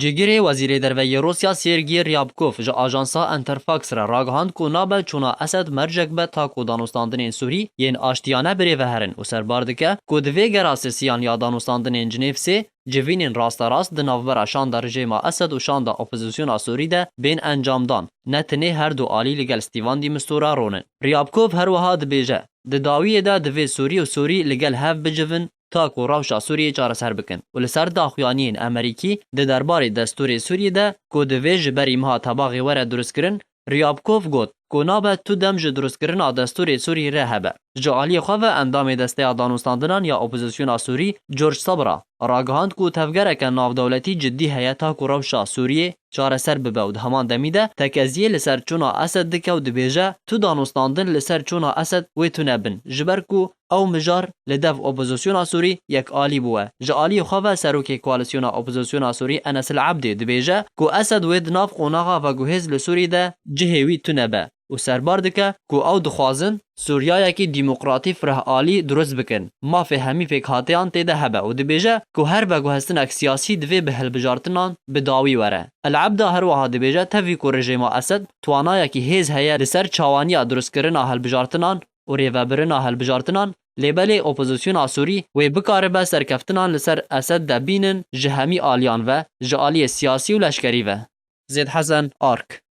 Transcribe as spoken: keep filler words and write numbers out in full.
Cîgirê Wezîrê Derve yê Rûsya Sergî Ryabkov ji ajansa Interfax re ragihand ku nabe çûna Esed mercek be ta ku danûstandinên Sûrî yên aştiyane birêve herin û serbar dike ku divê gera sisiyan ya danûstandinên Cinêv sê civînên rasterast di navbera şanda rejêma Esed û şanda opozisyona Sûrî de bên encamdan, ne tenê her du alî li gel Stîvan dî Mistura ronin. Ryabkov her wiha dibêje, di dawiyê de divê Sûrî û Sûrî li gel hev bicivin, ta ku rewşa Sûriyê çareser bikin û li ser daxuyaniyên Amerîkî di derbarê destûrê Sûriyê de ku divê ji berî meha Tebaxê were durustkirin, Ryabkov got ku nabe tu dem ji durustkirina destûrê Sûriyê re hebe. Ji aliyê xwe ve endamê Desteya Danûstandinan ya Opozisyona Sûrî, George Sabra, ragihand ku tevgereke navdewletî cidî heye ta ku rewşa Sûriyê çareser bibe û di heman demî de tekeziyê li ser çûna Esed dike û dibêje, tu danûstandin li ser çûna Esed wê tune bin, ji ber ku ew mijar li dev opozisyona Sûrî yekalî bûye. Ji aliyê xwe ve serokê koalîsyona opozisyona Sûrî Enes El Ebdê dibêje ku Esed wê di nav qonaxa veguhêz li Sûrî de cihê wî tune be û serbar dike ku ew dixwazin Sûriyayekî demokratî firehalî durust bikin, mafê hemî pêkhateyan tê de hebe û dibêje ku her veguhestinek siyasî divê bi hilbijartinan bi dawî were. El Ebda her wiha dibêje tevî ku rejêma Esed twanayekî hêz heye li ser çawaniya durustkirina hilbijartinan û rêvebirina hilbijartinan, lê belê opozisyona Sûrî wê bikaribe serkeftinan li ser Esed de bînin ji hemî aliyan ve, ji aliyê siyasî û leşkerî ve. Zêd Hesen, Ark.